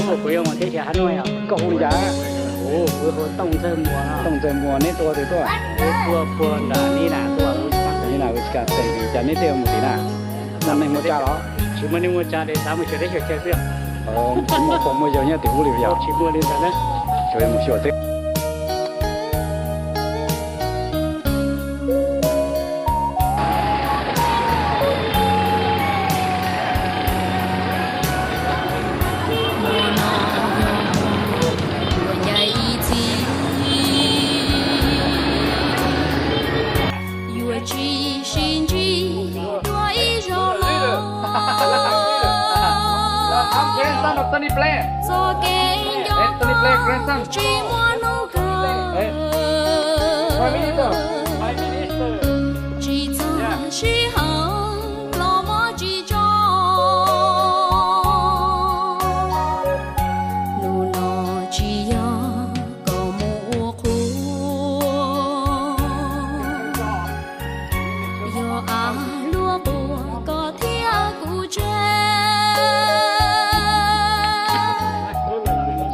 Kuv yuav mus teb chaws Hav Nuaj yog. Koj hu li cas? Kuv hu Tooj Ntxawg Muas no. Tooj Ntxawg Muas, neb tuaj twg tuaj? Kuv tuaj puag nram Nib Nas tuaj. Nib Nas, Wisconsin, cas neb thiaj mus tim na? Muaj neeg muaj tsav los? Tsis muaj neeg muaj tsav li, xav mus xyuas teb xyuas chaw xwb. Tsis muaj pog muaj yawg nyob tim ub li yog? Tsis muaj li ntawd na. Tsuas yog mus xyuas xwb. Yuav tsis sib ntsib dua ib zaug los, txoj kev nco tsis muaj hnub kawg. Tsis txog sij hawm los mob tsis tso, hnub no tsis yog kom mus ua qhua. Yog av luaj quas koj thiab kuv tseg,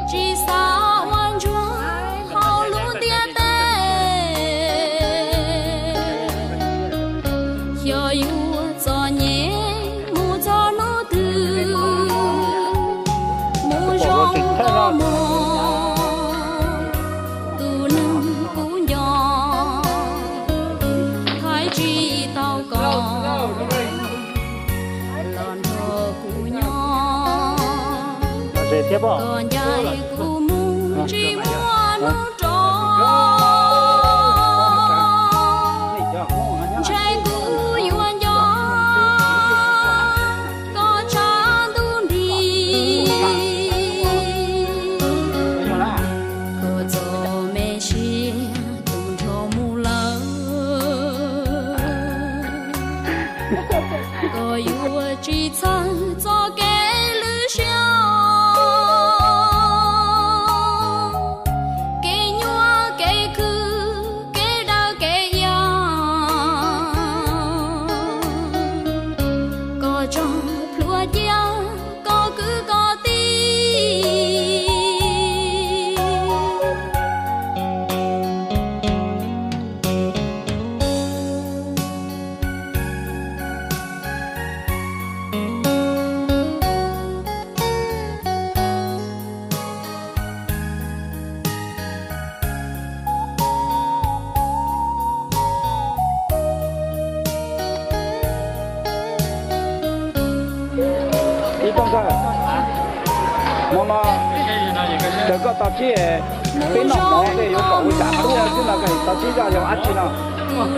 tsis xav ua ntsuag hauv lub ntiaj teb. Xyov yuav txom nyem mus txog hnub twg, mus zoo nkauj mog. Tus neeg kuv nco, thaij tsis tau koj, los nrog kuv nyob, koj ncaim kuv mus tsis muaj hnub rov. Ntshe kuv yuav nco koj tshav ntuj nti, koj txoj me sia tus nrog mus lawm. Koj yuav tsis txhawj txoj kev lwj siab, kev nyuaj kev khwv, kev daws kev yaj, koj tso plhuav cia koj kwv koj tij. Ib Tooj Ntxawg, hmo no raws koj tau tsib, peb noj mov tej yuav kom ua cas tuaj xwb no, koj tos tsib zoj yog dab tsi no? Koj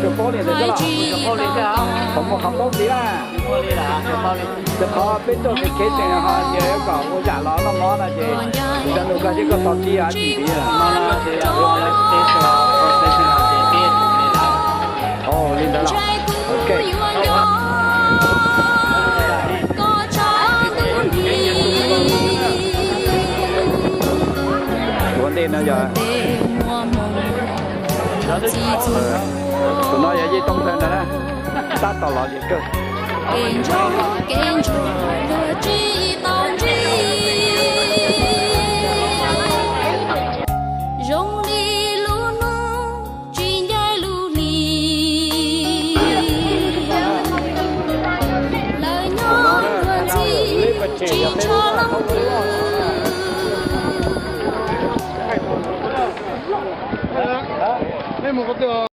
tsuas paub li ntawd xwb los? Qhov muaj qhov paub ntxiv na. Rau qhov peb tuaj kev kev xeem ho tias yuav kom ua zam los noj mov no ces, cov nus koj seb koj tos tsib yog dab tsi ntxiv. Li ntawd los. Ok. Ua ntej no yog, tus no yog Yej Tooj Ntxawg ntag na, tab tom los zem kawg. Kev ntshaw kev ntshaw luag tsis tau ntsib, zoo li lub hnub tsis ncaim lub hli. Lawv nyob luag ntxhi tsis tshua leej twg.